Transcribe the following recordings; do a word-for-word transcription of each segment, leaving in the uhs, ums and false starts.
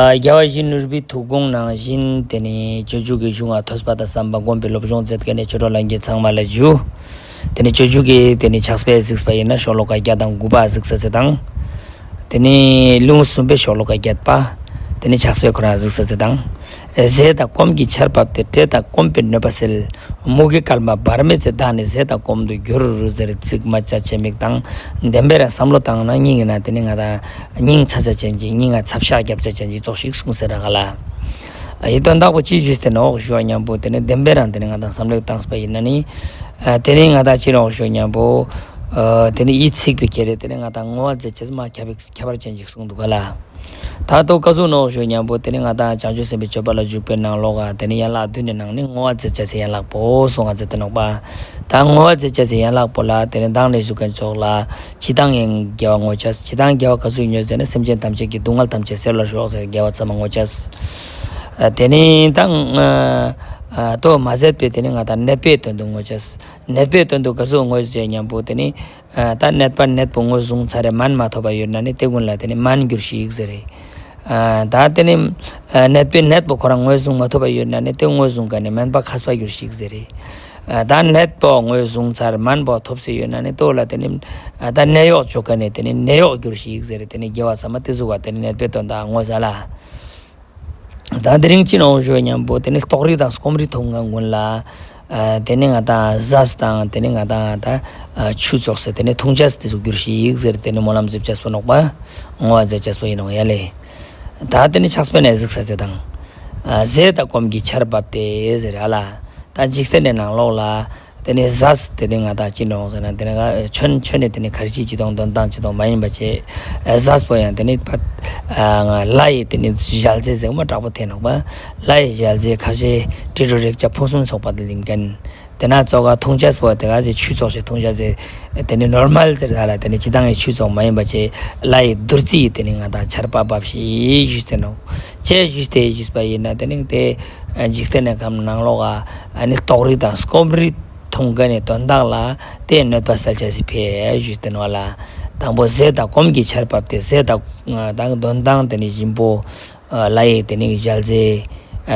རྒྱལ་བ་ཡིད་བཞིན་ནོར་བུའི་ཐུགས་དགོངས་ནང་བཞིན་ཏེ་ནེ་སྤྱོད་འཇུག་གི་གཞུང་ང་ཐོས་པ་དང་བསམ་པ་སྒོམ་པའི་སློབ་སྦྱོང་མཛད་མཁན་ནི་ཆོས་གྲོགས་ལྷན་རྒྱས་ཚང་མ་ལ་ཇུ། ཏེ་ནེ་སྤྱོད་འཇུག་གི་ཏེ་ནེ་ཕྱག་དཔེ་གཟིགས་པ་ཡིན་ན་ཤོ་ལོ་ཀ་བརྒྱ་དང་དགུ་པ་གཟིགས་ས་ཟེར་དང་། ཏེ་ནེ་ལེའུ་གསུམ་པའི་ཤོ་ལོ་ཀ་བརྒྱད་པ། ཏེ་ནེ་ཕྱག་དཔེ་ཁོ་རང་གཟིགས་ས་ཟེར་དང་། ཟས་དང་སྐོམ་གྱི་ཆར་བབས་ཏེ། བཀྲེས་དང་སྐོམ་པས་གནོད་པ་སེལ། མུ་གེའི་བསྐལ་པ་བར་མེད་ཚེ། བདག་ནི་ཟས་དང་སྐོམ་དུ་འགྱུར། ཟེར་ཚིག་མ་ཆ་ཆེ་མིག་དང་བདེན་པའི་རང་བསམ་བློ་བཏང་ན་སྙིང་ཡིན་ན་ཏེ་ནེ་ང་དང་སྙིང་ཚ་ཚ་ཅན་ཅིག་སྙིང་ང་ཚབ་ཤ་རྒྱབ་ཚ་ཅན་ཅིག་ཙོགས་ཤིག་གསུངས་ཟེར་ར་ག་ལ། ཨ་ཡི་དོན་དག་པོ་ཅི་ཞུས་ཏེ་ནོག་ཞུ་བ་མཉམ་པོ་ཏེ་ནེ་བདེན་པའི་རང་ཏེ་ནེ་ང་དང་བསམ་བློ་བཏང་པ་ཡིན་ན་ནི། ཨ་ཏེ་ནེ་ང་དང་ཅི་ནོག་ཞུ་བ་མཉམ་པོ། ཨ་ཏེ་ནེ་ཡི་ཚིག་པའི་ཁྱེར་ཏེ་ཏེ་ནེ་ང་དང་བསྔོ་བ་མཛད་ཅེས་མ་ཁྱད་པར་ཅན་ཅིག་གསུངས་འདུག་ག་ལ། ད་ལྟོ་ཀ་ཟུག་ནོག་ཞུ་མཉམ་པོ་ཏེ་ནེ་ང་དང་བྱང་ཆུབ་སེམས་དཔའི་སྤྱོད་པ་ལ་འཇུག་པའི་ནང་ལོགས་ཀ་ཏེ་ནེ་ཡན་ལག་བདུན་ནི་ནང་ནེ་བསྔོ་བ་མཛད་ཅེས་སི་ཡན་ལག་པོ་གསུངས་ཏེ་ནོག་པ། ད་བསྔོ་བ་མཛད་ཅེས་སི་ཡན་ལག་པོ་ལ་ཏེ་ནེ་མདང་ནེ་ཞུ་མཁན་ཙོགས་ལ་ཇི་ལྟར་ཡང་དགེ་བ་བསྔོ་ཅེས། ཇི་ལྟར་དགེ་བ་ཀ་ཟུག་བསྔོ་ཟེར་ན་སེམས་ཅན་ཐམས་ཅད་ཀྱི་སྡུག་བསྔལ་ཐམས་ཅད་སེལ་བར་ཤོག་ཟེར་དགེ་བ་ཚང་མ་བསྔོ་ཅེས། ཏེ་ནེ་ད་ལྟོ་མ་ཟད་པའི་ཏེ་ནེ་ང་དང་ནད་པའི་དོན་དུ་བསྔོ་ཅེས། ནད་པའི་དོན་དུ་ཀ་ཟུག་བསྔོ་ཟེར་མཉམ་པོ་ཏེ་ནེ། ཨ་ད་ནད་པ་ནད་པོ་ངོས་བཟུང་ཚར་རེ་སྨན་མ་ཐོབ་པ་ཡོད་ན་ནི་ཏེ་ཀུན་ལ་ཏེ་ནེ་སྨན་གྱུར་ཞིག་ཟེར་རེ། ཨ་ད་ཏེ་ནེ་ཨ་ནད་པའི་ནད་པོ་ཁོ་རང་ངོས་བཟུང་མ་ཐུབ་པ་ཡོད་ན་ནི་ཏེ་ངོས་བཟུང་མཁན་ནི་སྨན་པ་མཁས་པ་གྱུར་ཞིག་ཟེར་རེ། ཨ་ད་ནད་པོ་ངོས་བཟུང་ཚར་སྨན་པོ་ཐོབ་སེ་ཡོད་ན་ནི་ཏེ་བོ་ལ་ཏེ་ནེ་ཨ་ད་ནད་གཡོག་བཅོ་མཁན་ནི་ཏེ་ནེ་ནད་གཡོག་གྱུར་ཞིག་ཟེར་རེ། ཏེ་ནེ་དགེ་བ་ཚང་མ་ཏེ་ཟུག་ག་ཏེ་ནེ་ནད་པའི་དོན་དག་བསྔོ་ས་ལ། ད་དེ་རིང་ཅི་ནོག་ཞུ་མཉམ་པོ་ཏེ་ནེ་ལྟོགས་རི་དང་སྐོམ་རི་ཐོབ་མཁན་ཀུན་ལ། ཨ་ཏེ་ནེ་ང་དང་ཟས་དང་ཏེ་ནེ་ང་དང་ད་ཨ་ཆུ་ཙོགས་སེ་ཏེ་ནེ་འཐུང་ཅེས་ཏེ་ཟུག་གྱུར་ཞིག་ཟེར་ཏེ་ནེ་སྨོན་ལམ་ཟེར་ཅེས་པོ་ནོག་པ། བསྔོ་བ་ཟེར་ཅེས་པོ་ཡིན་ནོག་ཡ་ལེ། ད་ཏེ་ནེ་ཕྱག་དཔེ་ནེ་གཟིགས་ས་ཟེར་དང་། ཨ་ཟས་དང་སྐོམ་གྱི་ཆར་བབས་ཏེ་ཟེར་ཨ་ལ། ད་འཇིག་རྟེན་ནི་ནང་ལོགས་ལ། ཏེ་ནེ་ཟས་ཏེ་ནེ་ང་དང་ཅི་ནོག་ཟེར་ན་ཏེ་ནེ་ཆོས་ཆོས་ནེ་ཏེ་ནེ་ཁར་ཇི་ཅི་དང་དོན་དང་ཅི་དང་མ་ཡིན་པ་ཅེ། ཨ་ཟས་པོ་ཡང་ཏེ་ནེ་ཕ་ཨ་ལྷ་ཡི་ཏེ་ནེ་ཞལ་ཟས་ཟེར་མ་དྲག་པོ་ཐེ་ནོག་པ། ལྷ་ཡི་ཞལ་ཟས་ཁ་ཤས་དྲི་རོ་རེག་བྱ་ཕུན་སུམ་ཚོགས་པ་དང་ལྡན་མཁན། ཏེ་ན་ཙོགས་ཀ་འཐུང་ཅེས་པོ་ཏེ་ག་ཟེ་ཆུ་ཙོགས་ཤིག་འཐུང་ཅེས་ཟེ། ཏེ་ནེ་ནོར་མལ་ཟེར་ད་ལ་ཏེ་ནེ་ཅི་དང་ཡི་ཆུ་ཙོགས་མ་ཡིན་པ་ཅེ། ལྷ་ཡི་བདུད་རྩི་ཡི་ཏེ་ནེ་ང་དང་ཆར་པ་བབས་ཤིག་ཞུས་ཏེ་ནོག་ཅེས་ཞུས་ཏེ་ཞུས་པ་ཡིན་ན་ཏེ་ནེ་ཏེ་འཇིག་རྟེན་ནི་ཁམས་ནང་ལོགས་ཀ་ཨ་ནི་ལྟོགས་རི་དང་སྐོམ་རི་ཐོང་མཁན་ནི་དོན་དག་ལ་ཏེ་གནོད་པ་སེལ་ཅེས་སི་ཕིའ་ཞུས་ཏེ་ནོག་ལ། དང་པོ་ཟས་དང་སྐོམ་གྱི་ཆར་བབས་ཏེ་ཟས་དང་དང་དོན་དང་ཏེ་ནེ་ཞིམ་པོ་ལྷ་ཡི་ཏེ་ནེ་ཞལ་ཟས།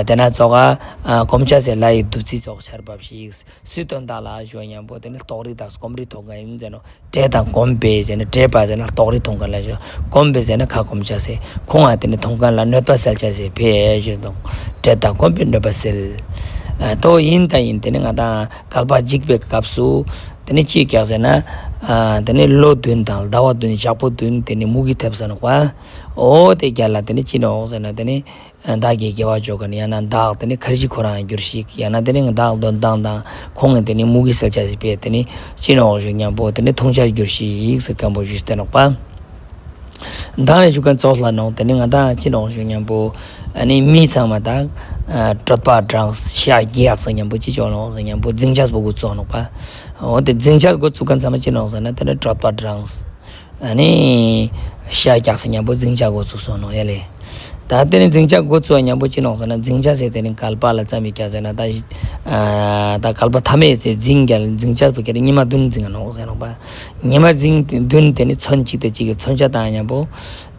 ཏེ་ན་ཙོགས་ཀ་སྐོམ་ཅེས་སི་ལྷ་ཡི་བདུད་རྩི་ཙོགས་ཆར་བབས་ཤིག་སུའི་དོན་དག་ལ་ཞུ་མཉམ་པོ་ཏེ་ནེ་ལྟོགས་རི་དང་སྐོམ་རི་ཐོང་མཁན་ཡིན་ཟེར་ནོག་བཀྲེས་དང་སྐོམ་པས་ཟེར་ན་བཀྲེས་པ་ཟེར་ན་ལྟོགས་རི་ཐོང་མཁན་ལ་ཞུ། སྐོམ་པས་ཟེར་ན་ཁ་སྐོམ་ཅེས་སི་ཁོང་ང་ཏེ་ནེ་ཐོང་མཁན་ལ་གནོད་པ་སེལ་ཅེས་སི་ཕིའ་ཞུས་ཏེ་ནོག་བཀྲེས་དང་སྐོམ་པས་གནོད་པ་སེལ། ཨ་ལྟོ་ཡིན་ད་ཡིན་ཏེ་ནེ་ང་དང་བསྐལ་པ་འཇིག་པའི་སྐབས་སུ་ཏེ་ནེ་ཅི་ཀྱག་ཟེར་ན། ཨ་ཏེ་ནེ་ལོ་བདུན་དང་ཟླ་བ་བདུན་ཞག་པོ་བདུན་ཏེ་ནེ་མུ་གེ་ཐེབས་ས་ནོག་པ། འོ་ཏེ་རྒྱ་ལ་ཏེ་ནེ་ཅི་ནོག་ཟེར་ན་ཏེ་ནེ། བདག་གི་དགེ་བ་ཅོ་མཁན་ཡང་ན་བདག་ཏེ་ནེ་ཁར་ཇི་ཁོ་རང་གྱུར་ཞིག་ཡང་ན་ཏེ་ནེ་བདག་དོན་དང་དང་ཁོང་ངི་ཏེ་ནེ་མུ་གེ་སེལ་ཅེས་སི་ཕིའ་ཏེ་ནེ་ཅི་ནོག་ཞུ་མཉམ་པོ་ཏེ་ནེ་འཐུང་ཅེས་གྱུར་ཞིག་ཟེར་མཁན་པོ་ཞུས་ཏེ་ནོག་པ། མདང་ནེ་ཞུ་མཁན་ཙོགས་ལ་ནོག་ཏེ་ནེ་ང་དང་ཅི་ནོག་ཞུ་མཉམ་པོ་ཨ་ནི་མི་ཚང་མ་དང་ཨ་གྲོད་པ་འགྲངས་ཤ་རྒྱགས་ཟེར་མཉམ་པོ་ཅི་ཅོ་ནོག་ཟེར་མཉམ་པོ་འཛིང་ཅེས་པོ་འགོ་བཙུགས་ནོག་པ། འོ་ཏེ་འཛིང་ཅེས་འགོ་བཙུགས་མཁན་ཚང་མ་ཅི་ནོག་ཟེར་ན་ཏེ་ནེ་གྲོད་པ་འགྲངས། ཨ་ནི་ཤ་རྒྱགས་ཟེར་མཉམ་པོ་འཛིང་ཅེས་འགོ་བཙུགས་སོང་ནོག་ཡ་ལེ། ད་ཏེ་ནེ་འཛིང་ཅེས་འགོ་བཙུགས་མཉམ་པོ་ཅི་ནོག་ཟེར་ན་འཛིང་ཅེས་ཟེར་ཏེ་ནེ་བསྐལ་པ་ལ་ཙམ་མི་ཀྱག་ཟེར་ན་ད་ཨ་ད་བསྐལ་པ་ཐ་མའི་ཚེ་འཛིང་རྒྱལ་འཛིང་ཅེས་པོ་ཀྱེ་ཉི་མ་བདུན་འཛིང་ནོག་ཟེར་ནོག་པ། ཉི་མ་འཛིང་བདུན་ཏེ་ནེ་མཚོན་གཅིག་དང་གཅིག་གི་མཚོན་ཆ་བཏང་མཉམ་པོ།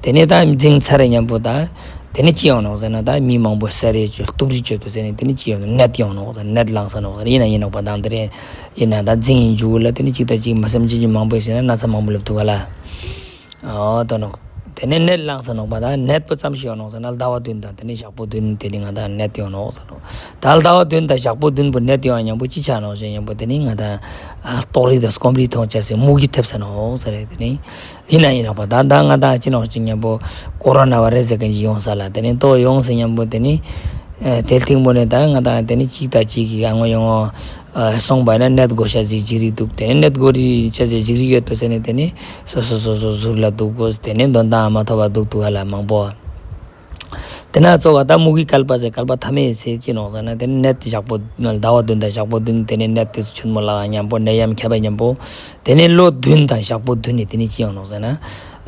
ཏེ་ནེ་ད་འཛིང་ཚར་མཉམ་པོ་ད། ཏེ་ནེ་ཅི་ཡོང་ནོག་ཟེར་ན་ད་མི་མང་པོ་ས་རེ་ཅོ་སྟུག་རི་ཅོ་ཏོ་ཟེར་ནེ་ཏེ་ནེ་ཅི་ཡོང་ནོག་ནད་ཡོང་ནོག་ཟེར་ནད་ལངས་ས་ནོག་ཟེར་ཡིན་ན་ཡིན་ནོག་པ་དང་ཏེ་རེ། ཡིན་ན་ད་འཛིང་ཡིན་འཇུག་ལ་ཏེ་ནེ་གཅིག་དང་གཅིག་མ་སེམས་ཅན་གྱི་མང་པོ་ཡིན་ན་ན་ཚ་མང་པོ་ལབ་འདུག་ག་ལ། འོ་ཏོ་ནོག་ཏེ་ནེ་ནད་ལངས་ས་ནོག་པ་ད་ནད་པོ་ཙམ་ཞིག་ཡོང་ནོག་ཟེར་ན་ཟླ་བ་བདུན་དང་ཏེ་ནེ་ཞག་པོ་བདུན་ཏེ་ནེ་ང་དང་ནད་ཡོང་ནོག་ཟེར་ནོག་ད་ཟླ་བ་བདུན་དང་ཞག་པོ་བདུན་པོ་ནད་ཡོང་མཉམ་པོ་ཅི་ཆ་ནོག་ཟེར་མཉམ་པོ་ཏེ་ནེ་ང་དང་ལྟོགས་རི་དང་སྐོམ་རི་ཐོང་ཅེས་སི་མུ་གེ་ཐེབས་ས་ནོག་ཟེར་ཏེ་ནེ། ཡིན་ན་ཡིན་ནོག་པ་ད་ད་ང་དང་ཅི་ནོག་ཅི་མཉམ་པོ་ཀོ་རོ་ན་བ་རེ་ཟེར་མཁན་ཅིག་ཡོང་ས་ལ་ཏེ་ནེ་ཏོ་ཡོང་ས་མཉམ་པོ་ཏེ་ནེ་ཨ་ཏེ་སྟིང་པོ་ནེ་ད་ང་དང་ཏེ་ནེ་གཅིག་དང་གཅིག་གི་ཨ་ངོ་ཡོང་ངོ་ཨ་སོང་པ་ན་ནད་འགོ་ཤ་ཟིག་འཇིགས་རི་འདུག་ཏེ་ནེ་ནད་འགོ་རི་ཤ་ཟིག་འཇིགས་རི་ཡོད་པ་ཟེར་ནེ་ཏེ་ནེ་སོ་སོ་སོ་སོ་ཟུར་ལ་འདུག་གོ་ཏེ་ནེ་དོན་དག་མ་ཐོབ་པ་འདུག་འདུག་ཧ་ལ་མང་པོ། ཏེ་ན་ཙོགས་ཀ་ད་མུ་གེའི་བསྐལ་པ་ཟེར་བསྐལ་པ་ཐ་མའི་ཚེ་ཅི་ནོག་ཟེར་ན་ཏེ་ནེ་ནད་ཞག་པོ་ཟླ་བ་བདུན་དང་ཞག་པོ་བདུན་ཏེ་ནེ་ནད་དེ་ཚོ་ཆེན་མོ་ལ་མཉམ་པོ་ནད་ཡམས་ཁྱབ་པ་མཉམ་པོ། ཏེ་ནེ་ལོ་བདུན་དང་ཞག་པོ་བདུན་ནི་ཏེ་ནེ་ཅི་ཡོང་ནོག་ཟེར་ན།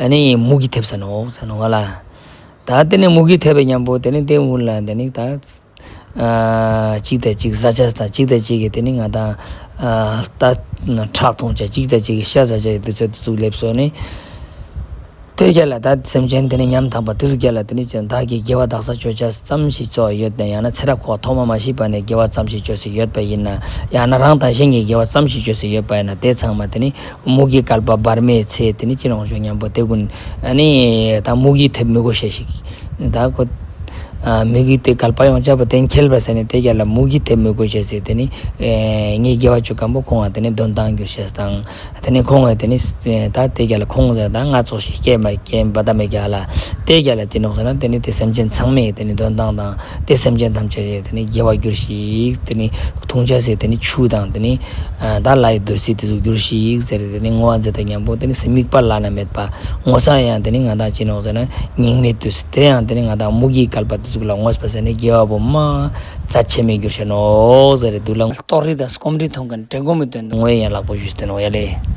ཨ་ནི་མུ་གེ་ཐེབས་ས་ནོག་ཟེར་ནོག་ལ། ད་ཏེ་ནེ་མུ་གེ་ཐེབས་པ་མཉམ་པོ་ཏེ་ནེ་ཏེ་གུན་ལ་ཏེ་ནེ་ད་ཨ་གཅིག་དང་གཅིག་ཟ་ཅེས་དང་གཅིག་དང་གཅིག་གི་ཏེ་ནེ་ང་དང་ཨ་ད་ཁྲག་འཐུང་ཅེས་གཅིག་དང་གཅིག་གི་ཤ་ཟ་ཅེས་དེ་ཚོ་དེ་ཚོ་ལེབ་སོང་ནེ། དེ་རྒྱ་ལ་ད་སེམས་ཅན་དེ་ནི་ཉམ་ཐག་པ་དེ་ཚོ་རྒྱ་ལ་དེ་ནི་ཅི་བདག་གི་དགེ་བ་དག་ས་ཅོ་ཅེས་ཙམ་ཞིག་ཅོ་ཡོད་ན། ཡང་ན་ཚེ་རབས་འཁོར་བ་ཐོག་མ་མ་ཤི་བ་ནས་དགེ་བ་ཙམ་ཞིག་ཅོས་སེ་ཡོད་པ་ཡིན་ན། ཡང་ན་རང་དང་གཞན་གྱི་དགེ་བ་ཙམ་ཞིག་ཅོས་སེ་ཡོད་པ་ཡིན་ན། དེ་ཚང་མ་དེ་ནི་མུ་གེའི་བསྐལ་པ་བར་མའི་ཚེ་དེ་ནི་ཅི་ནོག་ཞུ་ཉམ་པོ་དེ་ཀུན་ཨ་ནི་ད་མུ་གེའི་ཐེབས་མི་དགོས་ཤེས་ཤིག་ད་ཁོ་ཨ་མུ་གེའི་དེ་བསྐལ་པ་ཡོང་ཅེས་པོ་དེ་ཁེལ་བ་ཟེར་ནས་དེ་རྒྱ་ལ་མུ་གེའི་ཐེབས་མི་དགོས་ཤེས་ཟེར་དེ་ནི་ཨེ་ངའི་དགེ་བ་ཅོ་མཁན་པོ་ཁོང་ང་དེ་ནི་དོན་ཐང་འགྱུར་ཤེས་དང་། དེ་ནི་ཁོང་ངི་དེ་ནི་ད་དེ་རྒྱ་ལ་ཁོང་ཟེར་ད་ང་ཙོགས་ཤིག་སྐྱེས་མ་སྐྱེས་པ་ད་མེད་རྒྱ་ལ། དེ་རྒྱ་ལ་དེ་ནོག་ཟེར་ན་དེ་ནི་དེ་སེམས་ཅན་ཚང་མའི་དེ་ནི་དོན་ཐང་དང་། དེ་སེམས་ཅན་ཐམས་ཅད་དེ་ནི་དགེ་བ་འགྱུར་ཞིག་དེ་ནི་འཐུང་ཅེས་སི་དེ་ནི་ཆུ་དང་དེ་ནི་ད་ལྷའི་བདུད་རྩི་དེ་ཚོ་འགྱུར་ཞིག་ཟེར་དེ་ནི་བསྔོ་བ་མཛད་དེ་ཉམ་པོ་དེ་ནི་སེམས་དམིགས་པ་བླ་ན་མེད་པ་བསྔོ་ས་ཡང་དེ་ནི་ང་དང་ཅི་ནོག་ཟེར་ན་སྙིགས་མའི་དུས་སུ་དེ་ཡང་དེ་ནི་ང་དང་མུ་གེའི་བསྐལ་པ་དེ་ཚོ་ལ་བསྔོས་པ་ཟེར་ནི་དགེ་བ་པོ་མ་རྩ་ཆེན་མི་འགྱུར་ཤེས་ནོག་ཟེར་དུ་ལ་ལྟོགས་རི་དང་སྐོམ་རི་མཐོང་མཁན་བྲན་གོ་མི་དོན་དུ་བསྔོ་བའི་ཡན་ལག་པོ་ཞུས་ཏེ་ནོག་ཡ་ལེ།